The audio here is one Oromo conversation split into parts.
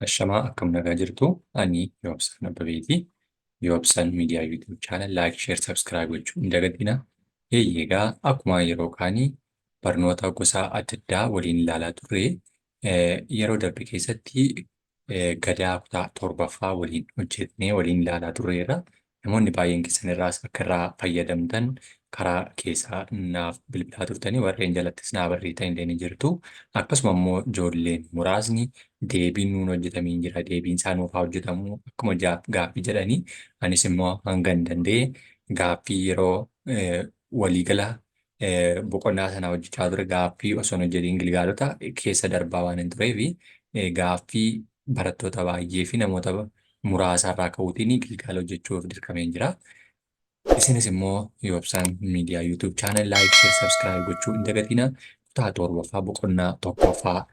Ashamaa akkam nagaa jirtu ani Yoobsan Abbabeeti. Yoobsan Miidiyaa YouTube channel like, share, subscribe gochuu hin dagatinaa. Eeyyee egaa akkuma yeroo kaanii barnoota gosa adda addaa waliin ilaalaa turre yeroo darbe keessatti gadaa kutaa torbaffaa waliin hojjetnee waliin ilaalaa turreerra. Namoonni baay'een keessan irraas akka irraa fayyadamtan karaa keessaa naaf bilbilaa turtanii warreen jalattis naa barreessan illee ni jirtu. Akkasuma immoo ijoolleen muraasni deebiin nuun hojjetamiin jira. Deebiin isaa nuuf haa hojjetamu akkuma gaaffii jedhanii anis immoo hangan danda'e gaaffii yeroo waliigala boqonnaa sana hojjechaa ture gaaffii osoo hin hojjetiin gilgaalota keessa darbaa waan hin tureef gaaffii barattoota baay'ee fi namoota muraasa irraa ka'uutiin gilgaala hojjechuuf dirqameen jira. Isinis immoo Yoobsaan Miidiyaa YouTube channel like, share, subscribe gochuu hin dagatina. Kutaa torbaffaa boqonnaa tokkoffaa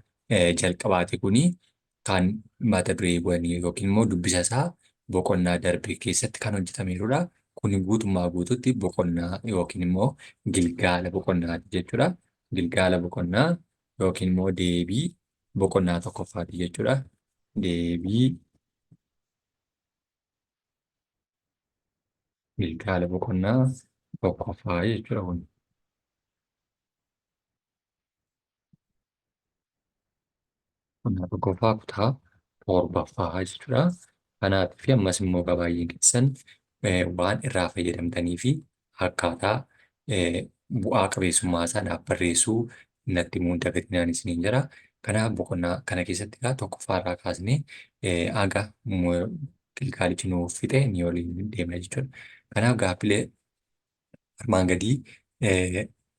jalqabaati kuni kan mata dureewwan yookiin immoo dubbisa isaa boqonnaa darbe keessatti kan hojjetameerudha. Kuni guutummaa guututti boqonnaa yookiin immoo gilgaala boqonnaati jechuudha. Gilgaala boqonnaa yookiin immoo deebii boqonnaa tokkoffaati jechuudha. Deebii gilgaala boqonnaa tokkoffaa jechuudha kun. Boqonnaa tokkoffaa kutaa torbaffaa jechuudha. Kanaaf fi ammas immoo egaa baay'een keessan waan irraa fayyadamtanii fi akkaataa bu'aa qabeessummaa isaa naaf barreessuu natti himuu hin dagatinaan isiniin jedha. Kanaaf boqonnaa kana keessatti egaa tokkoffaa irraa kaasnee haga gilgaalichi nuuf fixe ni waliin deemna jechuudha. Kanaaf gaaffilee armaan gadii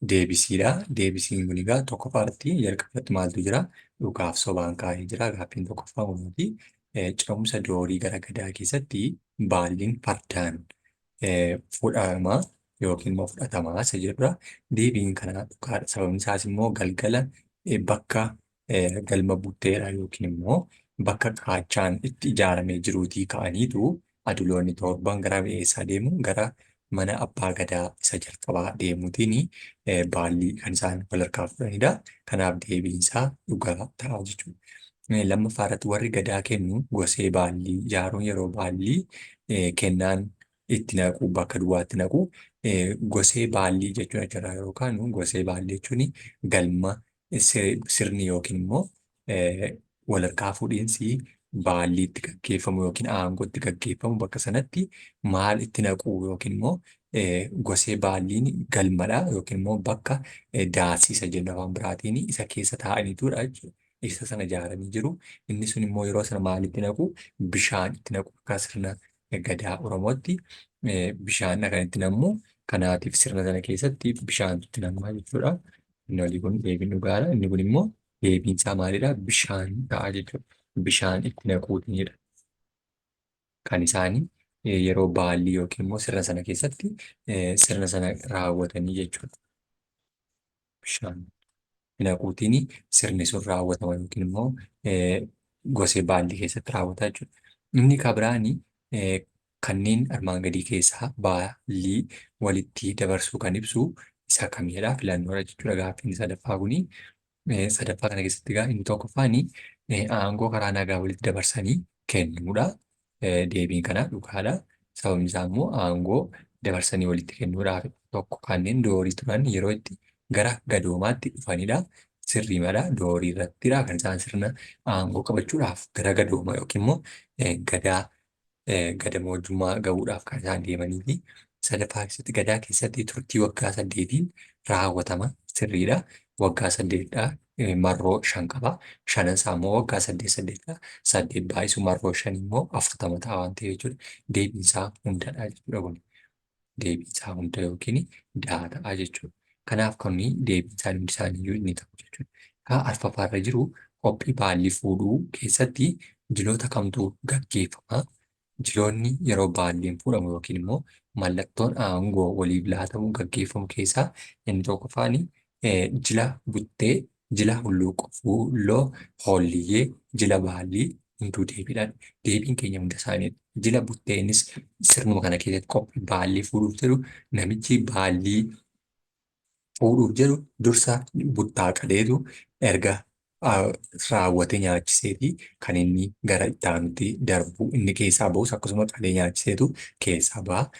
deebisiidha. Deebisiin kun egaa tokkoffaa irratti jalqabatti maaltu jira? Dhugaaf sobaan kaa'ee jira. Gaaffiin tokkoffaa kunuuti. Ce'umsa doorii gara gadaa keessatti baalliin fardaan fudhama yookiin immoo fudhatama isa jedhudha. Deebiin kanaa dhugaadha. Sababni isaas immoo galgala bakka galma butteedha yookiin immoo bakka qaachaan itti ijaaramee jiruutii ka'aniitu aduloonni torban gara eessaa deemu? Gara mana abbaa gadaa isa jalqabaa deemuutiin baallii kan isaan wal harkaa fudhanidha. Kanaaf deebiin isaa dhugaa ta'a jechuudha. Lammaffaa irratti warri gadaa kennu gosee baallii ijaaruun yeroo baallii kennaan itti naqu bakka duwwaatti naqu gosee baallii jechuun achirraa yeroo kaanu gosee baallii jechuun galma sirni yookiin immoo walharkaa fuudhiinsi baallii itti gaggeeffamu yookiin aangoo itti gaggeeffamu bakka sanatti maal itti naqu yookiin immoo gosee baalliin galmadha yookiin immoo bakka daasii isa jennu afaan biraatiin isa keessa taa'aniitudha jechuudha. Isa sana ijaaranii jiru. Inni sun immoo yeroo sana maal itti naqu? Bishaan itti naqu akka sirna gadaa Oromootti bishaan kan itti nammu. Kanaatiif sirna sana keessatti bishaantu itti nammaa jechuudha. Inni olii kun deebiin dhugaadha. Inni kun immoo deebiin isaa maalidha? Bishaan ta'a jechuudha. Bishaan itti naquutinidha. Kan isaanii yeroo baallii yookiin immoo sirna sana keessatti sirna sana raawwatanii jechuudha. Bishaan itti naquutiin sirni sun raawwatama yookiin immoo gosee baallii keessatti raawwata jechuudha. Inni kabiraani kanneen armaan gadii keessaa baallii walitti dabarsuu kan ibsu isa kamidha? Filannoodha jechuudha gaaffiin sadaffaa kuni. Sadaffaa kana keessatti egaa inni tokkoffaan aangoo karaa nagaa walitti dabarsanii kennuudha. Deebiin kanaa dhugaadha. Sababni isaa immoo aangoo dabarsanii walitti kennuudhaaf tokko kanneen doorii turan yeroo itti gara gadoomaatti dhufanidha. Sirriimadha. Doorii irrattidha kan isaan sirna aangoo qabachuudhaaf gara gadooma yookiin immoo gadaa gadamoojjummaa ga'uudhaaf kan isaan deemanii fi sadaffaa keessatti gadaa keessatti turtii waggaa saddeetiin raawwatama sirriidha. Waggaa saddeetidha. Marroo shan qaba. Shanan isaa immoo waggaa saddeet saddeetidha. Saddeet baay'isu marroo shan immoo 40 ta'a waan ta'eef jechuudha. Deebiin isaa hundadha jechuudha kun. Deebiin isaa hunda yookiin daa ta'a jechuudha. Kanaaf kun deebiin isaa hundi isaaniiyyuu ni ta'u jechuudha. Kaa arfaffaa irra jiru qophii baallii fuudhuu keessatti jiloota kamtu gaggeeffama? Jiloonni yeroo baalliin fuudhamu yookiin immoo mallattoon aangoo waliif laatamu gaggeeffamu keessaa inni tokkoffaan jila buttee, jila hulluuqqoo, fuulloo, hoolliyyee, jila baallii hunduu deebiidha. Deebiin keenya hunda isaanii jila butteenis sirnuma kana keessatti qophii baallii fuudhuuf jedhu namichi baallii fuudhuuf jedhu dursa buttaa qaleetu erga Raawwatee nyaachiseeti kan inni gara itti aanutti darbu. Inni keessaa bahus akkasuma qalee nyaachiseetu keessaa baha.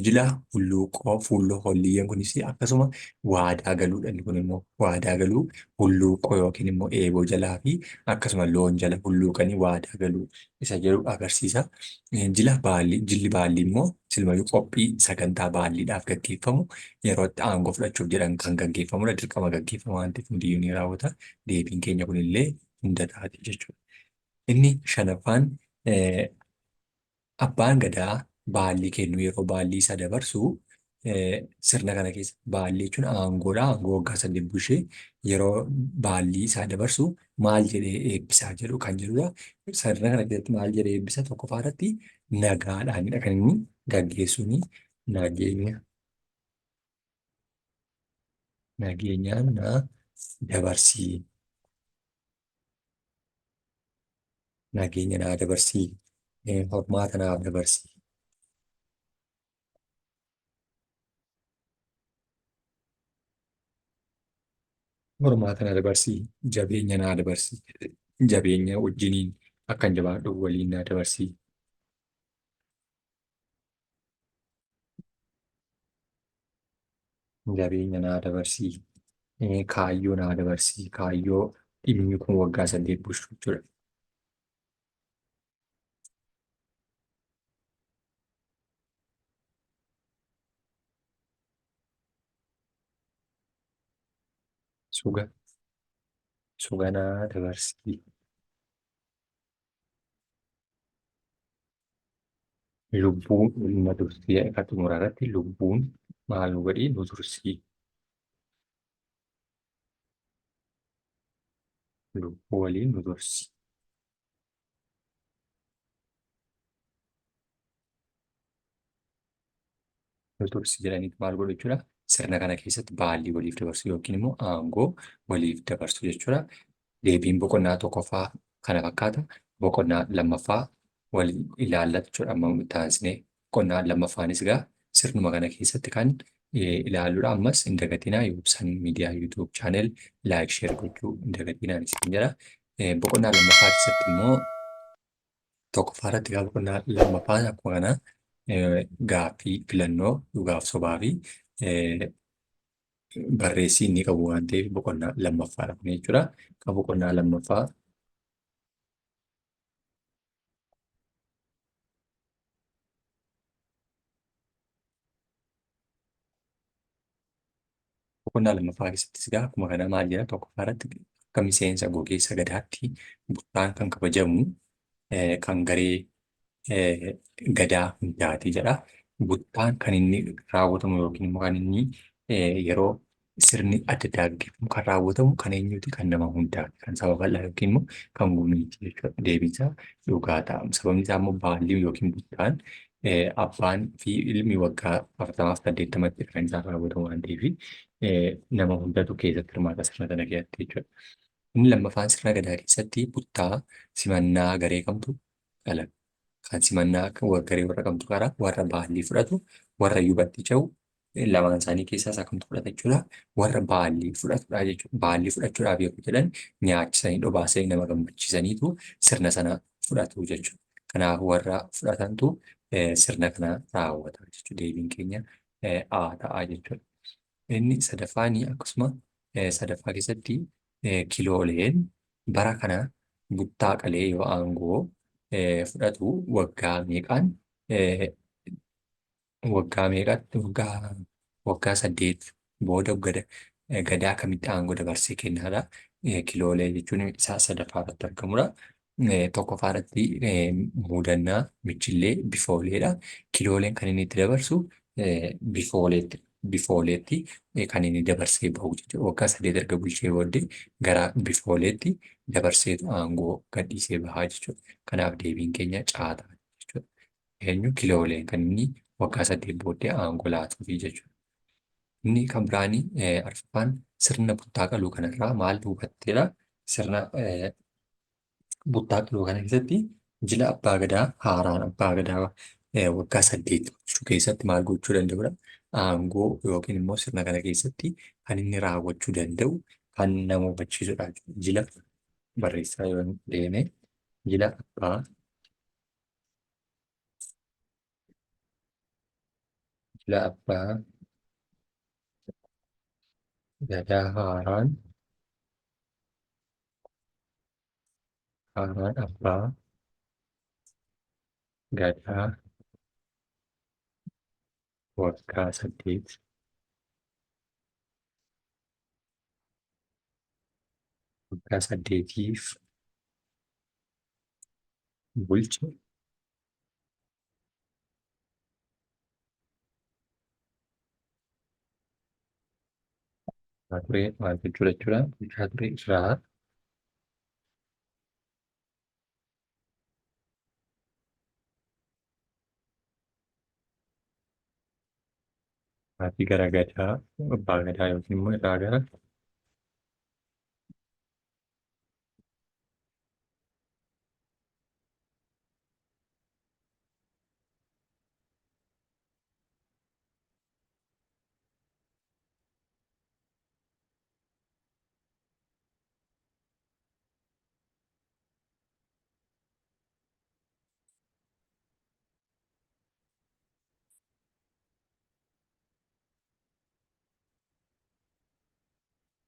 Jila hulluuqoo fuulloo holliyyeen kunis akkasuma waadaa galuudha. Inni kun immoo waadaa galuu hulluuqoo yookiin immoo eeboo jalaa fi akkasuma loon jala hulluuqanii waadaa galuu isa jedhu agarsiisa. Jila baallii, jilli baallii immoo silmayyuu qophii sagantaa baalliidhaaf gaggeeffamu yeroo itti aangoo fudhachuuf jedhan kan gaggeeffamudha. Dirqama gaggeeffama waan ta'eef hundiyyuu ni raawwata. Deebiin keenya kunillee hunda taati jechuudha. Inni shanaffaan, abbaan gadaa baallii kennu yeroo baallii isaa dabarsu, sirna kana keessa baallii jechuun aangoodha. Aangoo waggaa 8 bulchee yeroo baallii isaa dabarsu maal jedhee eebbisaa jedhu kan jedhudha. Sirna kana keessatti maal jedhee eebbisa? Tokkoffaa irratti nagaadhaanidha kan inni gaggeessuuni. Nageenya nageenyaan na dabarsii. Nageenya naa dabarsii. Hormaata naaf dabarsii. Hormaata naa dabarsii. Jabeenya naa dabarsii. Jabeenya wajjiniin akkan jabaadhu waliin naa dabarsii. Jabeenya naa dabarsii. Kaayyoo naa dabarsii. Kaayyoo dhimmi kun waggaa 8 bulchu jechuudha. Suga suga naa dabarsii. Lubbuun na tursii jedha xumura irratti, lubbuun maal nu godhii, nu tursii. Lubbuu waliin nu tursi. Nu tursi jedhaniitu maal godhu jechuudha. Sirna kana keessatti baallii waliif dabarsu yookiin immoo aangoo waliif dabarsu jechuudha. Deebiin boqonnaa tokkoffaa kana fakkaata. Boqonnaa lammaffaa wal ilaallatu jechuudha. Amma itti aansinee boqonnaa lammaffaanis egaa sirnuma kana keessatti kan ilaalludha. Ammas hin dagatinaa, Yoobsan Miidiyaa YouTube channel like, share gochuu hin dagatinaan isin jedha. Boqonnaa lammaffaa keessatti immoo tokkoffaa irratti egaa boqonnaa lammaffaan akkuma kana gaaffii filannoo dhugaaf sobaa fi barreessii inni qabu waan ta'eef boqonnaa lammaffaadha kun jechuudha. Kan boqonnaa lammaffaa Boqonnaa lammaffaa keessattis egaa akkuma kana maal jedha? Tokkoffaa irratti akka miseensa gogeessa gadaatti buttaan kan kabajamu kan garee gadaa hundaati jedha. Buttaan kan inni raawwatamu yookiin immoo kan inni yeroo sirni adda addaa gaggeeffamu kan raawwatamu kan eenyuti? Kan nama hundaati. Kan saba bal'aa yookiin immoo kan gumiiti jechuudha. Deebiin isaa dhugaa ta'a. Sababni isaa immoo baalli yookiin buttaan abbaan fi ilmi waggaa 40f 80tti kan isaan raawwatamu waan ta'eef nama hundatu keessatti hirmaata sirna kana keessatti jechuudha. Inni lammaffaan sirna gadaa keessatti buttaa simannaa garee kamtu qala? Kan simannaa garee warra kamtu qara? Warra baallii fudhatu, warra yubatti ce'u, lamaan isaanii keessaa isa kamtu fudhata jechuudha. Warra baallii fudhatudha jechuudha. Baallii fudhachuudhaaf yeroo jedhan nyaachisanii dhobaasanii nama gammachiisaniitu sirna sana fudhatu jechuudha. Kanaaf warra fudhatantu sirna kana raawwata jechuudha. Deebiin keenya A ta'a jechuudha. Inni sadaffaani akkasuma sadaffaa keessatti kilooleen bara kana buttaa qalee yoo aangoo fudhatu waggaa meeqaan, waggaa meeqatti, waggaa 8 booda gadaa kamitti aangoo dabarsee kennaadha. Kiloolee jechuun isaa sadaffaa irratti argamudha. Tokkoffaa irratti muudannaa, michillee, bifooleedha. Kilooleen kan inni itti dabarsu bifooleetti. Bifooleetti kan inni dabarsee bahu jechuudha. Waggaa 8 erga bulchee booddee gara bifooleetti dabarseetu aangoo gadhiisee bahaa jechuudha. Kanaaf deebiin keenya caataa jechuudha. Eenyu? Kilooleen kan inni waggaa 8 booddee aangoo laatuufi jechuudha. Inni kan biraanii arfaffaan sirna buttaa qaluu kanarraa maal hubatteedha? Sirna buttaa qaluu kana keessatti jila abbaa gadaa haaraan abbaa gadaa waggaa 8 bulchuu keessatti maal gochuu danda'udha? Aangoo yookiin immoo sirna kana keessatti kan inni raawwachuu danda'u kan nama hubachiisudha. Jila Barreessaa yoo deeme jila abbaa jila abbaa gadaa haaraan abbaa gadaa waggaa 8 waggaa 8f bulche ture maal jechuudha jechuudha. Bulchaa ture irraa maatii gara gadaa abbaa gadaa yookiin immoo irraa gara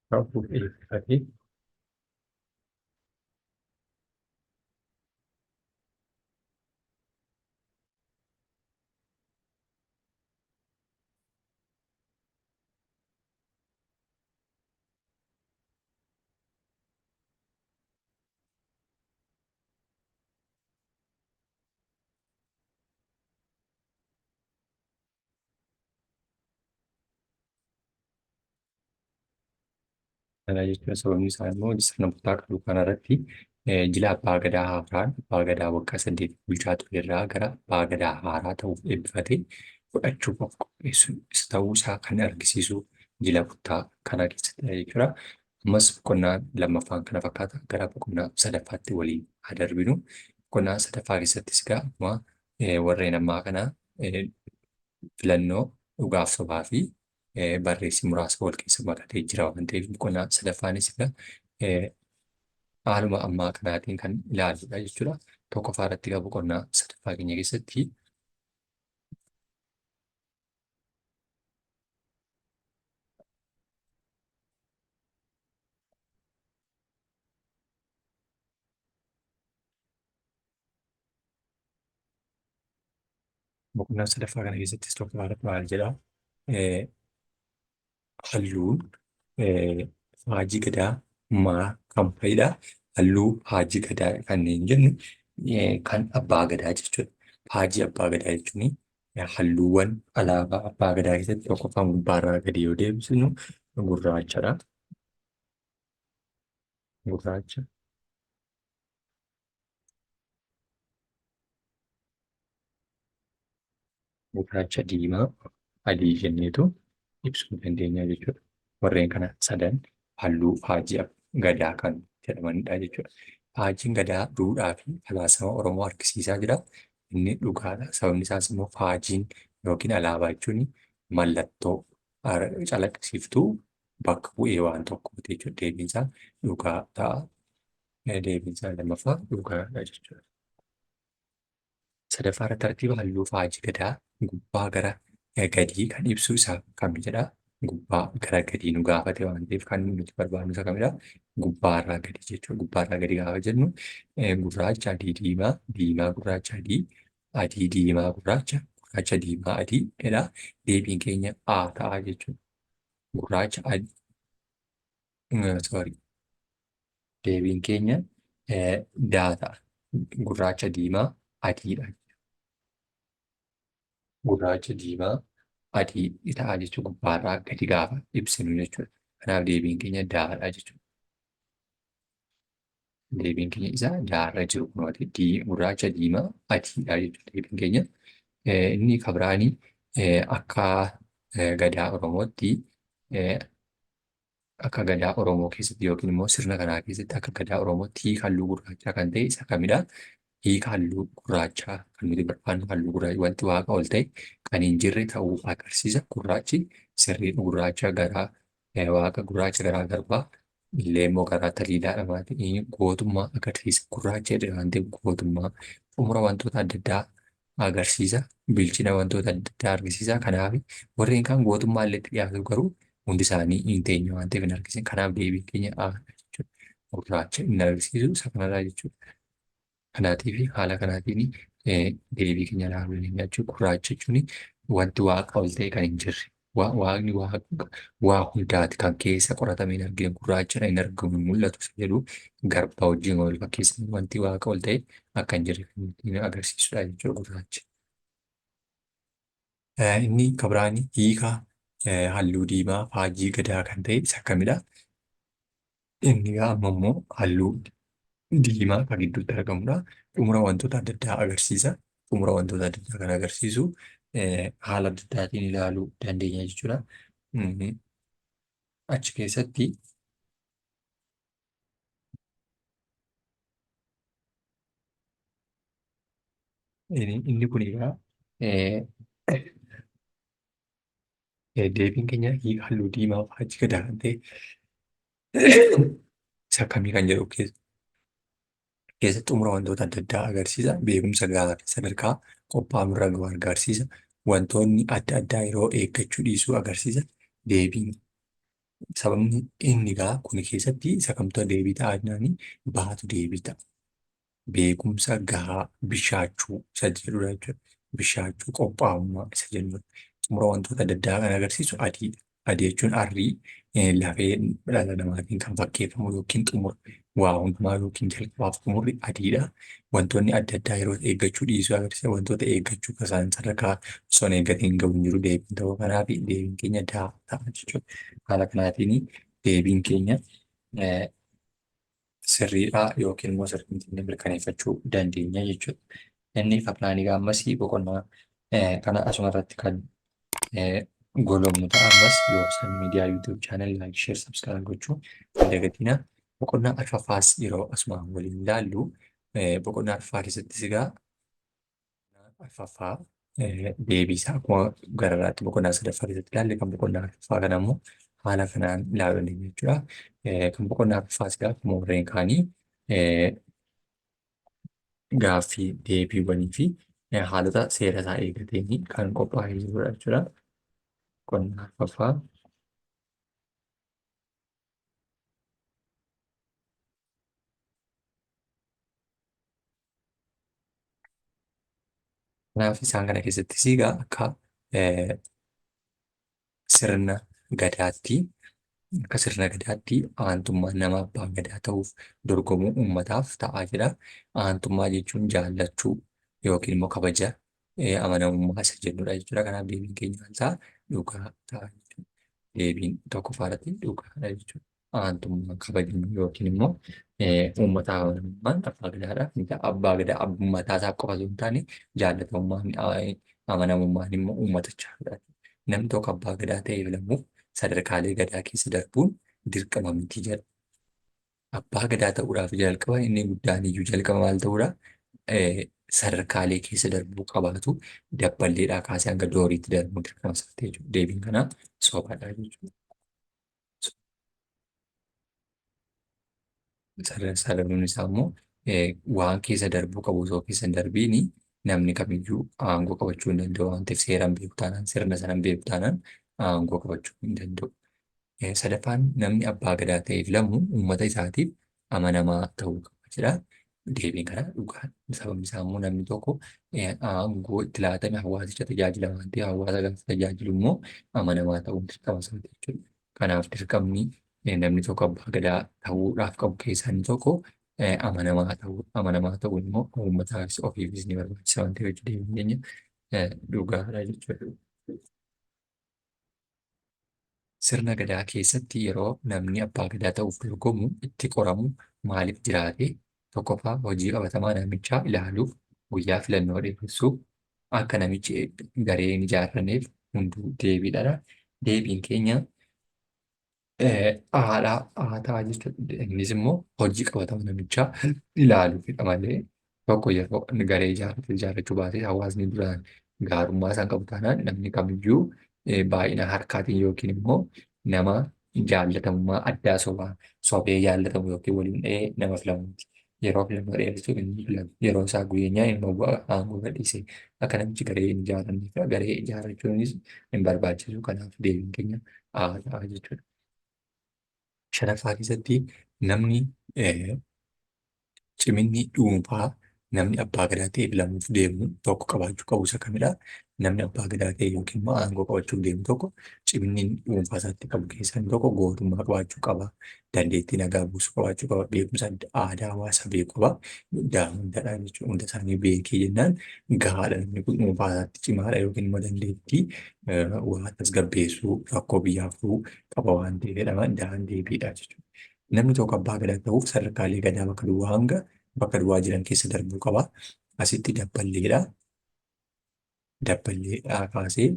ta'uuf eebbifate. Kana jechuun sababni isaa immoo sirna buttaa qaluu kanarratti jila abbaa gadaa haaraan abbaa gadaa waggaa 8 bulchaa ture irraa gara abbaa gadaa haaraa ta'uuf eebbifate fudhachuuf of qopheessu ta'uu isaa kan argisiisu jila buttaa kana keessatti jechuudha. Ammas boqonnaa lammaffaan kana fakkaata. Gara boqonnaa sadaffaatti waliin haa darbinu. Boqonnaa sadaffaa keessattis egaa akkuma warreen ammaa kana filannoo dhugaaf sobaa fi barreessi muraasa wal keessa makatee jira waan ta'eef boqonnaa sadaffaanis egaa haaluma ammaa kanaatiin kan ilaalludha jechuudha. Tokkoffaa irratti egaa boqonnaa sadaffaa keenya keessatti boqonnaa sadaffaa kana keessattis tokkoffaa irratti maal jedhaa? Halluun faajii gadaa maa kam fa'idha? Halluu faajii gadaa kanneen jennu kan abbaa gadaa jechuudha. Faajii abbaa gadaa jechuun halluuwwan alaabaa abbaa gadaa keessatti tokkoffaan gubbaarraa gadi yoo deebisnu gurraachadha. Gurraacha, gurraacha, diimaa, adii jenneetu ibsuu dandeenya jechuudha. Warreen kana sadan halluu faajii gadaa kan jedhamanidha jechuudha. Faajiin gadaa duudhaa fi falaasama Oromoo argisiisaa jira. Inni dhugaadha. Sababni isaas immoo faajiin yookiin alaabaa jechuun mallattoo calaqqisiiftuu bakka bu'ee waan tokkooti jechuudha. Deebiin isaa dhugaa ta'a. Deebiin isaa lammaffaa dhugaadha jechuudha. Sadaffaa irratti tartiiba halluu faajii gadaa gubbaa gara gadii kan ibsu isa kam jedha. Gubbaa gara gadii nu gaafate waan ta'eef kan nuti barbaadnu isa kamidha? Gubbaarraa gadi jechuudha. Gubbaarraa gadi gaafa jennu gurraacha, adii, diimaa, diimaa, gurraacha, adii, adii, diimaa, gurraacha, gurraacha, diimaa, adii jedha. Deebiin keenya A ta'a jechuudha. Gurraacha, adii, sorry. Deebiin keenya D ta'a. Gurraacha, diimaa, adiidha. Gurraacha, diimaa, adii ta'a jechuudha. Gubbaarraa gadi gaafa ibsinu jechuudha. Kanaaf deebiin keenya D dha jechuudha. Deebiin keenya isa D irra jiru kunooti. Gurraacha, diimaa, adiidha jechuudha deebiin keenya. Inni kabiraanii akka gadaa Oromootti akka gadaa Oromoo keessatti yookiin immoo sirna kanaa keessatti akka gadaa Oromootti hiika halluu gurraachaa kan ta'e isa kamidha? Hiika halluu gurraachaa kan nuti barbaannu halluu gurraacha wanti waaqa ol ta'e kan hin jirre ta'uu agarsiisa. Gurraachi sirriidha. Gurraacha garaa waaqa gurraacha garaa garbaa Illee immoo karaa taliilaa gootummaa agarsiisa. Gurraacha jedhama waan ta'eef gootummaa xumura wantoota adda addaa agarsiisa. Bilchina wantoota adda addaa argisiisa. Kanaaf warreen kaan gootummaa illee itti dhiyaatu garuu hundi isaanii hin teenye waan ta'eef hin argisiisan. Kanaaf deebiin keenya A jechuudha. Gurraacha inni agarsiisu isa kanarraa jechuudha. Kanaatiif haala kanaatiin deebii keenya ilaaluu dandeenya jechuudha. Gurraacha jechuun wanti waaqa ol ta'e kan hin jirre. Waaqni waa hundaati kan keessa qoratamee hin argine gurraachadha hin argamu hin mul'atu isa jedhu garba wajjin wal fakkeessan wanti waaqa ol ta'e akka hin jirre kan ittiin agarsiisudha jechuudha gurraachi. Inni kan biraan hiika halluu diimaa faajjii gadaa kan ta'e isa kamidha? Inni egaa amma immoo halluu diimaa kan gidduutti argamudha. Xumura wantoota adda addaa agarsiisa. Xumura wantoota adda addaa kan agarsiisu haala adda addaatiin ilaaluu dandeenya jechuudha. Achi keessatti inni kun egaa deebiin keenya halluu diimaa faajjii gadaa kan ta'e isa akkamii kan jedhu keessa xumura wantoota adda addaa agarsiisa. Beekumsa gahaa fi sadarkaa qophaa'uu irra gahu agarsiisa. Wantoonni adda addaa yeroo eeggachuu dhiisuu agarsiisa. Deebiin sababni inni gaa kun keessatti isa kamtu deebii ta'a jennaani baatu deebii ta'a. Beekumsa gahaa bishaachuu isa jedhudha jechuudha. Bishaachuu qophaa'ummaa isa jennudha. Xumura wantoota adda addaa kan agarsiisu adiidha. Adii jechuun arrii lafee dhala namaatiin kan fakkeeffamu yookiin xumura waa hundumaa yookiin jalqabaaf xumurri adiidha. Wantoonni adda addaa yeroo eeggachuu dhiisuu agarsiisa. Wantoota eeggachuu isaan sadarkaa osoo hin eeggatiin gahu hin jiru deebiin ta'uu kanaaf deebiin keenya daa ta'a jechuudha. Haala kanaatiin deebiin keenya sirriidha yookiin immoo sirrii miti mirkaneeffachuu dandeenya jechuudha. Inni kan egaa ammas boqonnaa kana asuma irratti kan golobnu ta'a. Ammas Yoobsan Miidiyaa YouTube channel like, share, subscribe gochuu hin dagatinaa. Boqonnaa arfaffaas yeroo asuma waliin ilaallu boqonnaa arfaffaa keessattis egaa arfaffaa deebii isaa akkuma gararraatti boqonnaa sadaffaa keessatti ilaalle kan boqonnaa arfaffaa kana immoo haala kanaan ilaaluu dandeenya jechuudha. Kan boqonnaa arfaffaas egaa akkuma warreen kaanii gaaffii deebiiwwanii fi haalota seera isaa eeggateen kan qophaa'ee jirudha jechuudha. Boqonnaa arfaffaa. Kanaaf isaan kana keessattis egaa akka sirna gadaatti akka sirna gadaatti aantummaan nama abbaa gadaa ta'uuf dorgomuu uummataaf ta'aa jedha. Aantummaa jechuun jaallachuu yookiin immoo kabaja amanamummaa isa jennudha jechuudha. Kanaaf deebiin keenya maal ta'a? Dhugaa ta'a jechuudha. Deebiin tokkoffaa irratti dhugaadha jechuudha. Aantummaan kabajni yookiin immoo uummataaf amanamummaan abbaa gadaadhaaf ni ta'a. Abbaa gadaa mataa isaa qofa osoo hin taane jaallatamummaan amanamummaan immoo uummatichaafidha. Namni tokko abbaa gadaa ta'ee filamuuf sadarkaalee gadaa keessa darbuun dirqama miti jedha. Abbaa gadaa ta'uudhaaf jalqaba inni guddaan iyyuu jalqaba maal ta'uudha? Sadarkaalee keessa darbuu qabaatu dabballeedhaa kaasee hanga dooriitti darbuu dirqama isaati jechuudha. Deebiin kanaa sobaadha jechuudha. Sababni isaa immoo waan keessa darbuu qabu osoo keessa hin darbiin namni kamiyyuu aangoo qabachuu hin danda'u waan ta'eef seeraan beeku taanaan sirna sana hin beeku taanaan aangoo qabachuu hin danda'u. Sadaffaan namni abbaa gadaa ta'ee filamu uummata isaatiif amanamaa ta'uu qaba jedha. Deebiin kanaa dhugaadha. Sababni isaa immoo namni tokko aangoo itti laatame hawaasicha tajaajila waan ta'eef hawaasa gaafa tajaajilu immoo amanamaa ta'uun dirqama isaati jechuudha. Kanaaf dirqamni namni tokko abbaa gadaa ta'uudhaaf qabu keessaa inni tokko amanamaa ta'uu amanamaa ta'uun immoo uummataafis ofiifis ni barbaachisa waan ta'eef deebiin keenya dhugaadha jechuudha. Sirna gadaa keessatti yeroo namni abbaa gadaa ta'uuf dorgomu itti qoramu maaliif jiraate? Tokkoffaa hojii qabatamaa namichaa ilaaluuf, guyyaa filannoo dheeressuuf, akka namichi garee hin ijaarranneef hunduu deebiidha. Deebiin keenya haadha haa ta'a jechuudha. Innis immoo hojii qabatama namichaa ilaaluufidha malee tokko yeroo garee ijaarrate ijaarrachuu baate hawaasni duraan gaarummaa isaan qabu taanaan namni kamiyyuu baay'ina harkaatiin yookiin immoo nama Jaallatamummaa addaa sobaa sobee jaallatamu yookiin waliin dhahee nama filamuuti. Yeroo filannoo dheeressuu inni filamu yeroo isaa guyyeenyaa ilma bu'aa aangoo gadhiisee akka namichi garee hin ijaaramneef garee ijaarrachuunis hin barbaachisu. Kanaaf deebiin keenya A ta'a jechuudha. Shanaffaa keessatti namni ciminni dhuunfaa namni abbaa gadaa ta'ee filamuuf deemu tokko qabaachuu qabu isa kamidha? Namni abbaa gadaa ta'e yookiin immoo aangoo qabachuuf deemu tokko ciminni dhuunfaa isaatti qabu keessaa inni tokko gootummaa qabaachuu qaba. Dandeettii nagaa buusuu qabaachuu qaba. Beekumsa aadaa hawaasaa beekuu qaba. Hundadha jechuudha. Hunda isaanii beekee jennaan gahaadha namni kun dhuunfaa isaatti cimaadha yookiin immoo dandeettii waa tasgabbeessuu rakkoo biyyaa furuu qaba waan ta'eef jedhama. Daan deebiidha jechuudha. Namni tokko abbaa gadaa ta'uuf sadarkaalee gadaa bakka duwwaa hanga bakka duwwaa jiran keessa darbuu qaba. Asitti dabballeedha. Dabballeedhaa kaasee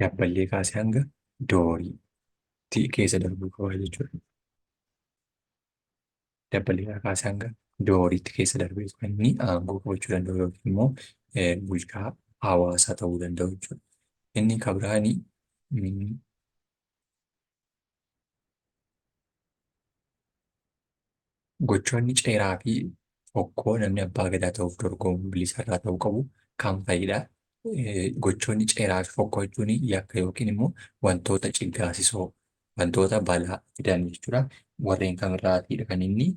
dabballee kaasee hanga dooriitti keessa darbuu qaba jechuudha. Dabballeedhaa kaasee hanga dooriitti keessa darbee kan inni aangoo qabachuu danda'u yookiin immoo bulchaa hawaasaa ta'uu danda'u jechuudha. Inni kan biraani gochoonni ceeraa fi fokkoo namni abbaa gadaa ta'uuf dorgomu bilisarraa ta'uu qabu kam fa'idha? Gochoonni ceeraa fi fokkoo jechuun yakka yookiin immoo wantoota ciggaasisoo wantoota balaa fidan jechuudha. Warreen kamirraatiidha kan inni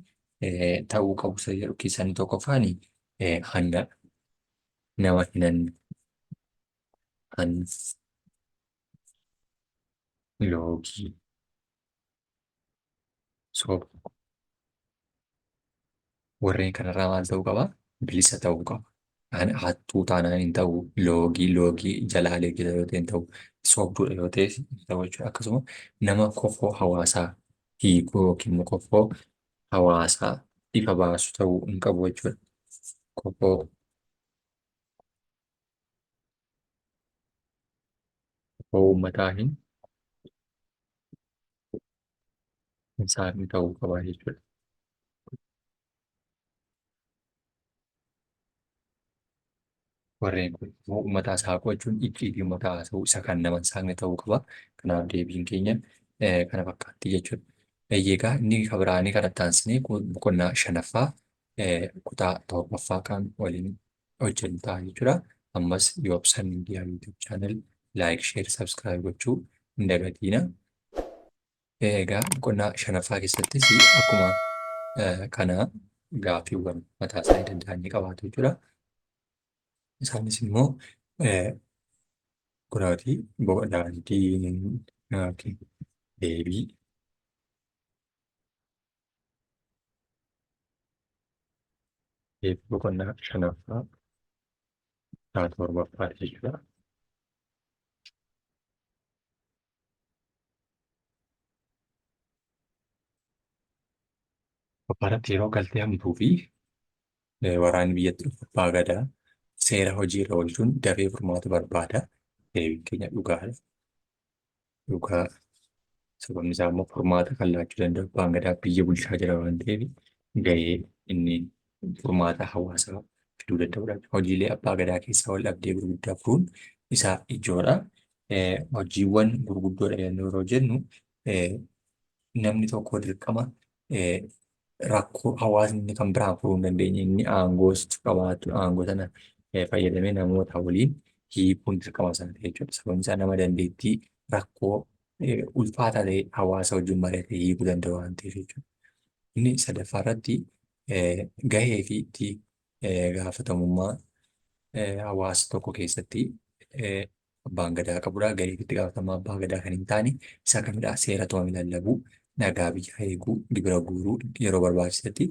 ta'uu qabu isa jedhu keessaa inni tokkoffaan hanna nama hin hanne hanna loogii soba warreen kanarraa maal ta'uu qaba? Bilisa ta'uu qaba. Hattuu taanaan hin ta'u, loogii loogii jalaalee hojjeta yoo ta'e hin ta'u, sobduudha yoo ta'e hin ta'u jechuudha. Akkasuma nama kofoo hawaasaa hiikuu yookiin immoo kofoo hawaasaa ifa baasu ta'uu hin qabu jechuudha. Kofoo kofoo uummataa hin saaqne ta'uu qaba jechuudha. Warreen kun immoo uummataa saaquu jechuun icciitii uummataa haasa'uu isa kan nama hin saaqne ta'uu qaba. Kanaaf deebiin keenya kana fakkaatti jechuudha. Egaa inni kan biraanii kan itti aansinee boqonnaa shanaffaa kutaa torbaffaa kan waliin hojjennu ta'a jechuudha. Ammas Yoobsan Miidiyaa YouTube channel like, share, subscribe gochuu hin dagatiina. Egaa boqonnaa shanaffaa keessattis akkuma kana gaaffiiwwan mataa isaanii danda'an ni qabaatu jechuudha. Isaanis immoo kunooti daandii deebii deebii boqonnaa shanaffaa kutaa torbaffaati jechuudha. Tokkoffaarratti yeroo galtee hamtuu fi waraanni biyyatti dhufu abbaa gadaa seera hojii irra oolchuun dafee furmaata barbaada. Deebiin keenya dhugaadha. Dhugaa sababni isaa immoo furmaata kan laachuu danda'u abbaan gadaa biyya bulchaa jira waan ta'eef gahee inni furmaata hawaasaa fiduu danda'udha. Hojiilee abbaa gadaa keessaa wal dhabdee gurguddaa furuun isaa ijoodha. Hojiiwwan gurguddoodha yeroo jennu namni tokko dirqama rakkoo hawaasni kan biraan furuu hin dandeenye inni aangoo qabaatu aangoo sana fayyadamee namoota waliin hiikuun dirqama isaa ta'e jechuudha. Sababni isaa nama dandeettii rakkoo ulfaataa ta'e hawaasa wajjin mari'atee hiikuu danda'u waan ta'eef jechuudha. Inni sadaffaa irratti gahee fi itti gaafatamummaa hawaasa tokko keessatti abbaan gadaa qabudha. Gahee fi itti gaafatamummaa abbaa gadaa kan hin taane isa kamidha? Seera tumame lallabuu, nagaa biyyaa eeguu, gibira guuruu, yeroo barbaachisetti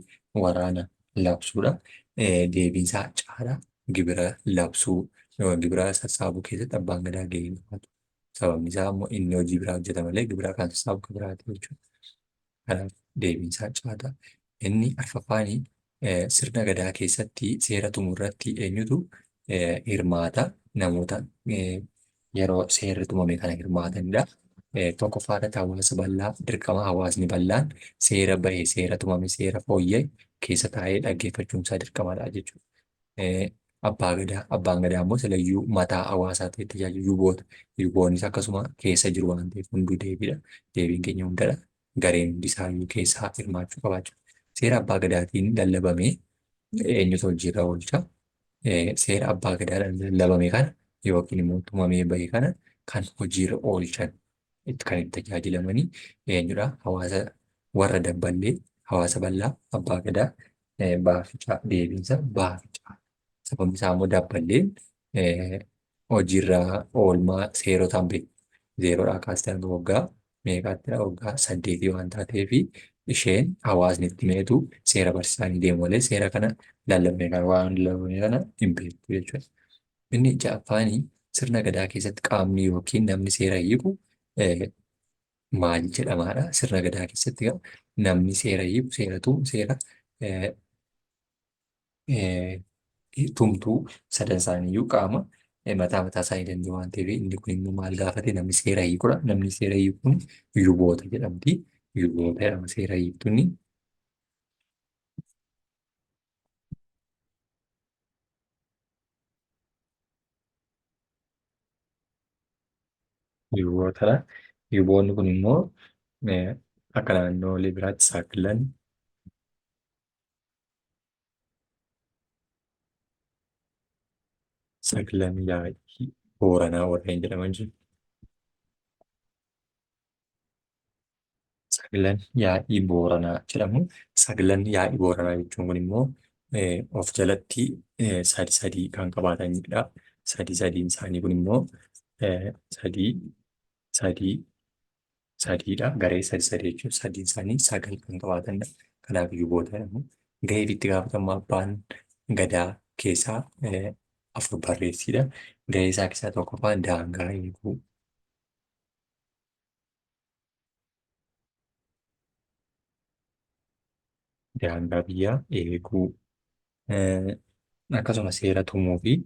waraana labsuudha. Deebiin isaa caala gibira labsuu, gibira sassaabuu keessatti abbaan gadaa gahee hin qabaatu. Sababni isaa immoo inni hojii biraa hojjeta malee gibira kan sassaabu kan biraati jechuudha. Kanaaf deebiin isaa caata. Inni arfaffaani sirna gadaa keessatti seera tumuu irratti eenyutu hirmaata? Namoota yeroo seerri tumame kana hirmaatanidha. Tokkoffaa irratti hawaasa bal'aa dirqama hawaasni bal'aan seera bahe, seera tumame, seera fooyya'e keessa taa'ee dhaggeeffachuun isaa dirqamadha jechuudha. Abbaa gadaa. Abbaan gadaa immoo silayyuu mataa hawaasaa ta'e tajaajilu yuboota. Yuboonnis akkasuma keessa jiru waan ta'eef hunduu deebiidha. Deebiin keenya hundadha. Gareen hundi isaayyuu keessaa hirmaachuu qabaachuu. Seera abbaa gadaatiin lallabamee eenyutu hojiirra oolcha? Seera abbaa gadaadhaan lallabame kana yookiin immoo tumamee bahe kana kan hojiirra oolchan kan itti tajaajilamanii eenyudha? Hawaasa warra dabballee, hawaasa bal'aa, abbaa gadaa, baaficaa. Deebiinsa baaficaa. Sababni isaa immoo dabballeen hojiirra oolmaa seerotaan beeku. Zeeroodhaa kaastee hanga waggaa meeqaattidha? Waggaa 8 waan taateef isheen hawaasni itti meetu seera barsiisanii deemu malee seera kana lallabame kana waan lallabame kana hin beektu jechuudha. Inni ja'affaanii sirna gadaa keessatti qaamni yookiin namni seera hiiku maal jedhamaadha? Sirna gadaa keessatti namni seera hiiku, seera tumu, seera tumtuu sadan isaaniiyyuu qaama mataa mataa isaanii danda'u waan ta'eef inni kun immoo maal gaafate? Namni seera hiikudha. Namni seera hiiku kun yuboota jedhamti. Yuboota jedhama seera hiiktuun. Yubootadha. Yuboonni kun immoo akka naannoolee biraatti saglan yaa'ii Booranaa warreen jedhaman jiru. Saglan yaa'ii Booranaa jedhamu. Saglan yaa'ii Booranaa jechuun kun immoo of jalatti sadi sadii kan qabaatanidha. Sadi sadiin isaanii kun immoo sadii sadii sadiidha. Garee sadi sadii jechuun sadiin isaanii sagal kan qabaatanidha. Kanaaf yuboota jedhamu. Gahee fi itti gaafatamummaa abbaan gadaa keessaa afur barreessidha. Gahee isaa keessaa tokkoffaan daangaa eeguu. Daangaa biyyaa eeguu. Akkasuma seera tumuu fi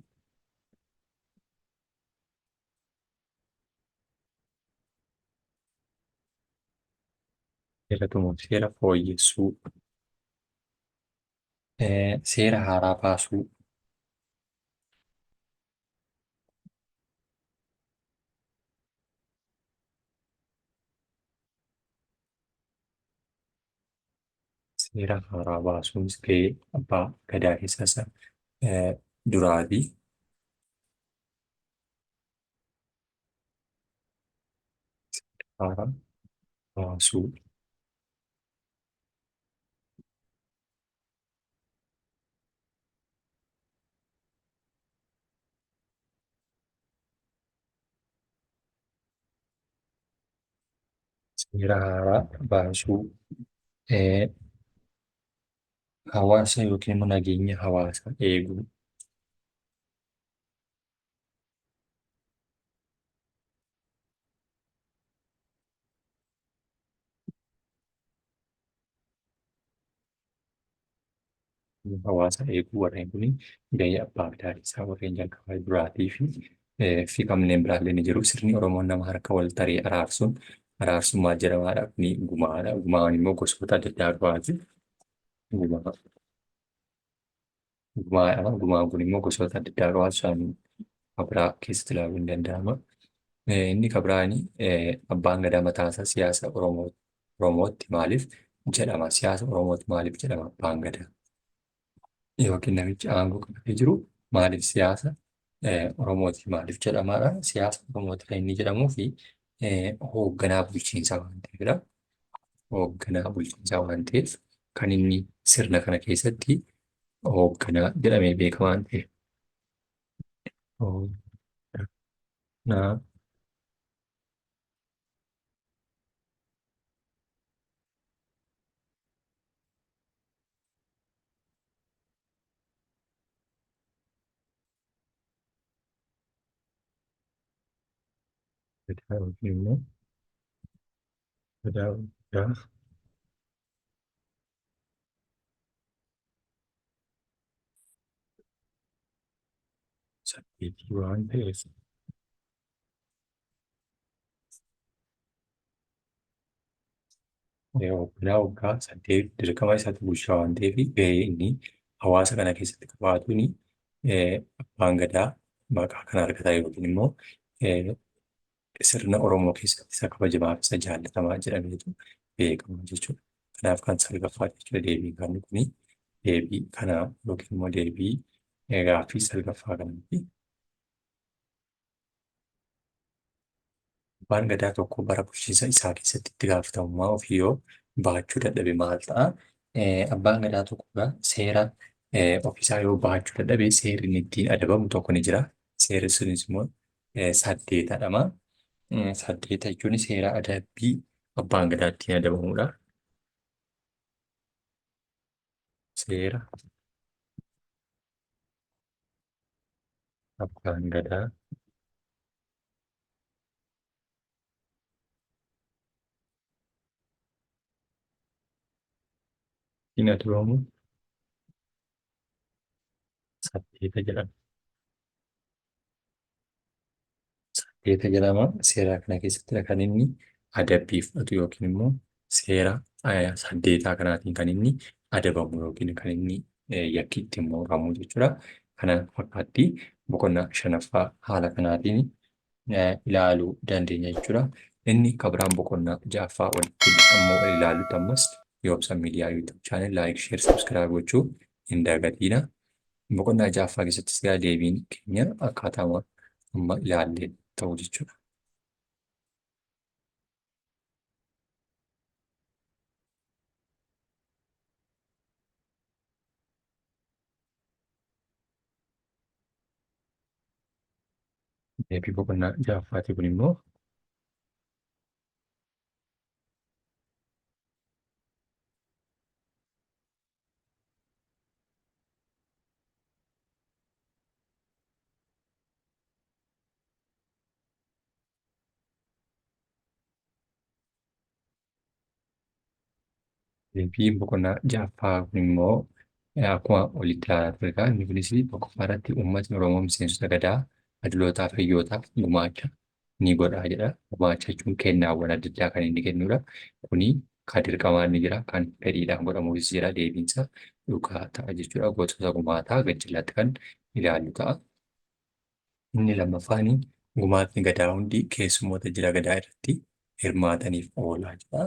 seera tumuu fi seera fooyyessuu. Seera haaraa baasuu. Seera haaraa baasuunis gahee abbaa gadaa keessaa isa duraati. Haaraa baasuu. Seera haaraa baasuu. Hawaasa yookiin immoo nageenya hawaasaa eeguu. Hawaasa eeguu warreen kun gahee abbaa gadaa keessaa warreen jalqabaa duraatii fi kanneen biraallee ni jiru. Sirni Oromoon nama harka wal taree araarsuun araarsuun maal jedhamaadha? Kuni gumaadha. Gumaan immoo gosoota adda addaa qabaati. Gumaa gumaadha. Gumaan kun immoo gosoota adda addaa qabaatu isaan biraa keessatti ilaaluun ni danda'ama. Inni kan biraan abbaan gadaa mataa isaa siyaasa Oromootti maaliif jedhama? Siyaasa Oromootti maaliif jedhama abbaan gadaa? Yookiin namichi aangoo qabatee jiru maaliif siyaasa Oromooti maaliif jedhamaadha? Siyaasa Oromooti kan inni jedhamuu fi hoogganaa bulchiinsaa waan ta'eefidha. Hoogganaa bulchiinsaa waan ta'eef kan inni sirna kana keessatti hoogganaa jedhamee beekama waan ta'eef. Hoogganaa gadaa yookiin immoo gadaa guddaa saddeetii waan ta'eef. Hoogganaa waggaa 8 dirqama isaatti bulchaa waan ta'eef gahee inni hawaasa kana keessatti qabaatuun Abbaan Gadaa maqaa kana argataa yookiin immoo sirna Oromoo keessatti isa kabajamaa fi isa jaallatamaa jedhameetu beekama jechuudha. Kanaaf kan salgaffaa jechuudha deebiin kan kuni deebii kana yookiin immoo deebii gaaffii salgaffaa kanaati. Abbaan Gadaa tokko bara bulchiinsa isaa keessatti itti gaafatamummaa ofii yoo baachuu dadhabe maal ta'a? Abbaan Gadaa tokko egaa seera ofiisaa yoo baachuu dadhabe seerri inni ittiin adabamu tokko ni jira. Seerri sunis immoo saddeetadhama. Saddeeta jechuun seera adabbii abbaan Gadaa ittiin adabamudha. Seera abbaan Gadaa ittiin adabamu saddeeta jedhama. Saddeeta jedhama. Seera kana keessattidha kan inni adabbii fudhatu yookiin immoo seera saddeetaa kanaatiin kan inni adabamu yookiin kan inni yakki ittiin muramu jechuudha. Kana fakkaatti boqonnaa shanaffaa haala kanaatiin ilaaluu dandeenya jechuudha. Inni kan biraan boqonnaa ja'affaa walitti ammoo ilaallutti ammas Yoobsan Miidiyaa YouTube channel like, share, subscribe gochuu hin dagatiina. Boqonnaa ja'affaa keessattis egaa deebiin keenya akkaataa amma ilaallee ta'u jechuudha. Deebii boqonnaa ja'affaati kun immoo deebiin boqonnaa ja'affaa kun immoo akkuma olitti ilaalaa turre egaa inni kunis tokkoffaa irratti uummatni Oromoo miseensota gadaa adulootaa fi hayyootaaf gumaacha ni godha jedha. Gumaacha jechuun kennaawwan adda addaa kan inni kennudha. Kuni kan dirqamaa ni jira, kan fedhiidhaan godhamuufis jira. Deebiinsa dhugaa ta'a jechuudha. Gosoota gumaataa gajjallaatti kan ilaallu ta'a. Inni lammaffaan gumaatni gadaa hundi keessummoota jila gadaa irratti hirmaataniif oolaa jedha.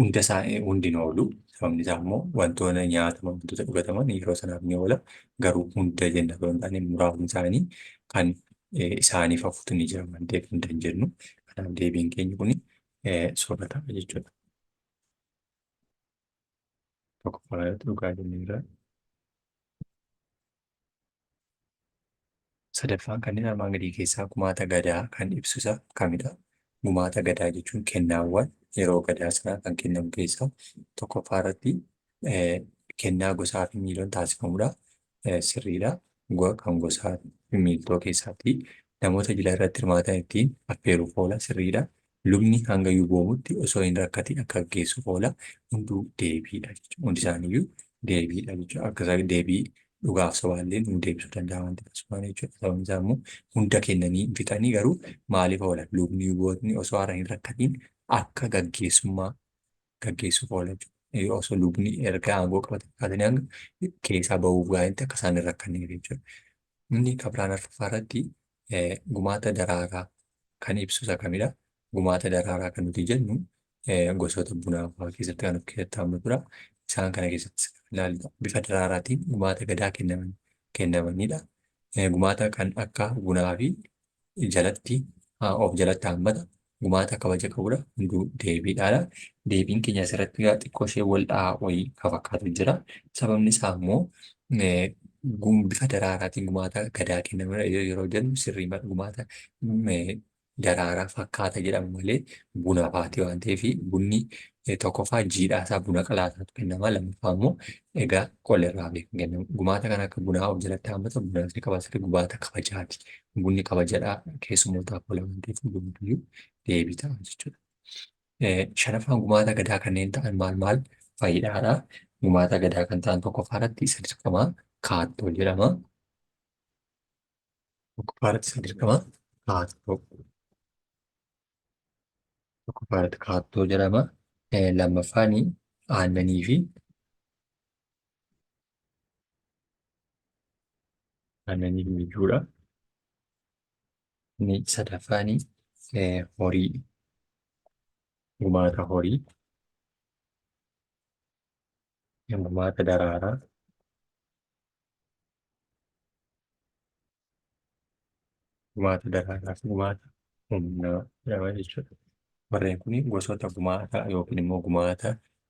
Hunda isaa hundi hin oolu. Sababni isaa immoo wantoota nyaataman, wantoota dhugataman yeroo sanaaf ni oola. Garuu hunda jenna osoo hin taane muraasni isaanii kan isaaniif hafutu ni jira waan ta'eef hunda hin jennu. Kanaaf deebiin keenya kun soba ta'a jechuudha. Tokkoffaa irratti dhugaa jenneerra. Sadaffaan kanneen armaan gadii keessaa gumaata gadaa kan ibsu isa kamidha? Gumaata gadaa jechuun kennaawwan yeroo gadaa sanaa kan kennamu keessaa tokkoffaa irratti kennaa gosaa fi miiloon taasifamudha. Sirriidha. Kan gosaa fi miiltoo keessaatti namoota jila irratti hirmaatan ittiin affeeruuf oola. Sirriidha. Lubni hanga yuboomutti osoo hin rakkatin akka gaggeessuuf oola. Hunduu deebiidha jechuudha. Hundi isaaniiyyuu deebiidha jechuudha. Akka isaan deebii dhugaaf sobaallee nu deebisuu danda'a waan ta'eef asumaan jechuudha. Sababni isaa immoo hunda kennanii hin fixanii garuu maaliif oola? Lubni yubootni osoo hara hin rakkatin akka gaggeessummaa gaggeessuuf oola jechuudha. Osoo lubni erga aangoo qabate kaasanii hanga keessaa bahuuf gaariitti akka isaan hin rakkanneef jechuudha. Inni kabiraan arfaffaa irratti gumaata daraaraa kan ibsu isa kamidha? Gumaata daraaraa kan nuti jennu gosoota bunaa fa'aa keessatti kan of keessatti hammatudha. Isaan kana keessatti ilaallu bifa daraaraatiin gumaata gadaa kennamanidha. Gumaata kan akka bunaa fi jalatti of jalatti hammata. Gumaata kabaja qabudha. Hunduu deebiidhaadha. Deebiin keenya asirratti egaa xiqqoo ishee wal dha'aa wayii kan fakkaatu jira. Sababni isaa immoo bifa daraaraatiin gumaata gadaa kennamudha yeroo jennu sirrii gumaata daraaraa fakkaata jedhama malee buna faati waan ta'eef bunni tokkoffaa jiidhaa isaa buna qalaasaatu kennama lammaffaa immoo egaa qola irraa beekan kennamu. Gumaata kan akka bunaa of jalatti hammata bunaa fi qabaa gumaata kabajaati. Bunni kabajadhaa keessummootaaf oola waan ta'eef hundumtiyyuu deebii ta'a jechuudha. Shanaffaan gumaata gadaa kanneen ta'an maal maal fayidaadha? Gumaata gadaa kan ta'an tokkoffaa irratti isa dirqamaa kaattoo jedhama. Tokkoffaa irratti isa dirqamaa kaattoo. Tokkoffaa irratti kaattoo jedhama. Lammaffaan aannanii fi Aannanii fi mijuudha. Inni sadaffaan horii, gumaata horii, gumaata daraaraa, gumaata daraaraa fi gumaata humnaa jedhama jechuudha. Warreen kun gosoota gumaataa yookiin immoo gumaata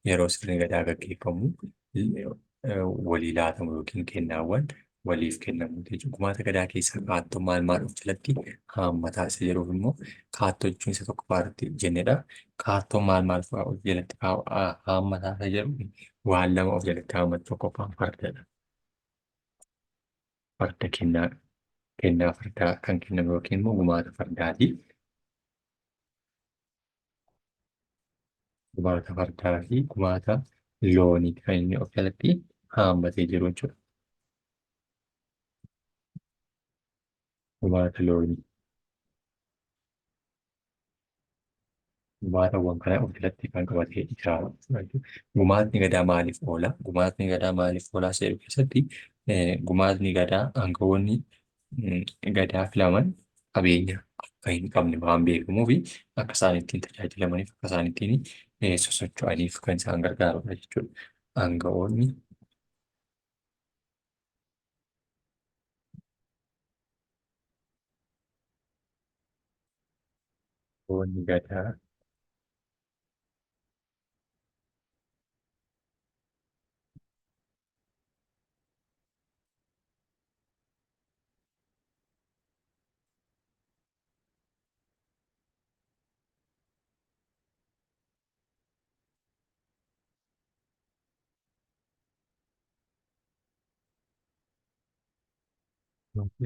yeroo sirni gadaa gaggeeffamu walii laatamu yookiin kennaawwan waliif kennamu jechuudha. Gumaata gadaa keessaa kaattoo maal maal of jalatti haammataa isa jedhuuf immoo kaattoo jechuun isa tokko irratti jennedha. Kaattoo maal maal fa'aa of jalatti haammataa isa jedhu waan lama of jalatti haammatu. Tokkoffaan fardadha. Farda kennaa, kennaa fardaa kan kennamu yookiin immoo gumaata fardaati. Gumaata fardaa fi gumaata loonii kan inni of jalatti haammatee jiru jechuudha. Gumaata loonii. Gumaatawwan kana of jalatti kan qabatee jira. Gumaatni gadaa maaliif oola? Gumaatni gadaa maaliif oolaa isa jedhu keessatti gumaatni gadaa aangawoonni gadaa filaman qabeenya akka hin qabne waan beekamuuf akka isaan ittiin tajaajilamaniif, akka isaan ittiin sosocho'aniif kan isaan gargaarudha jechuudha. Aangawoonni gadaa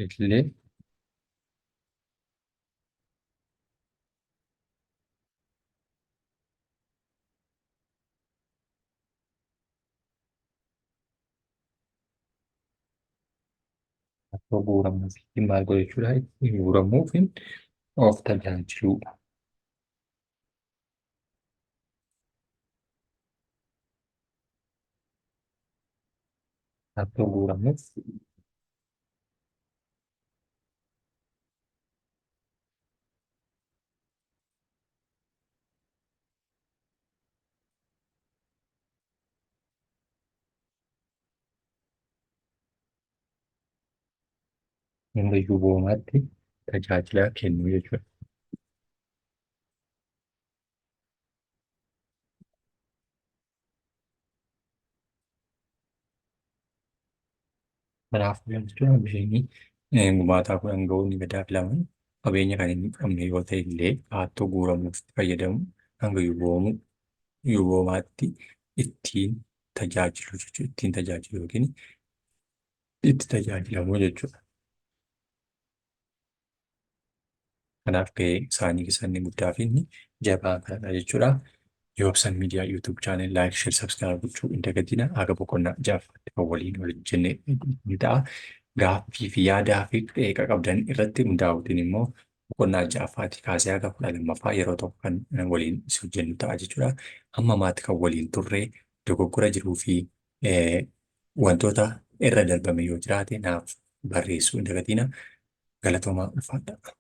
illee akka guuramuu fi maal godhu jechuudha. Ittiin guuramuuf of tajaajiluu. Akka guuramuuf hanga yuboomaatti tajaajila kennuu jechuudha. Kanaafuu jechuudha isheen gumaataa kun aangawoonni gadaa filaman qabeenya kan hin qabne yoo ta'e illee kaattoo guuramuuf itti fayyadamu hanga yuboomaatti ittiin tajaajilu jechuudha. Ittiin tajaajilu yookiin itti tajaajilamu jechuudha. Kanaaf gahee isaanii keessaa inni guddaa fi inni jabaa kanadha jechuudha. Yoobsan Miidiyaa YouTube channel like, share, subscribe gochuu hin dagatinaa. Haga boqonnaa ja'affaatti kan waliin hojjenne ni ta'a. Gaaffii fi yaadaa fi qeeqa qabdan irratti hundaa'uutiin immoo boqonnaa ja'affaatii kaasee haga 12ffaa yeroo tokko kan waliin hojjennu ta'a jechuudha. Hamma ammaatti kan waliin turre dogoggora jiruu fi wantoota irra darbame yoo jiraate naaf barreessuu hin dagatinaa. Galatoomaa, ulfaadhaa.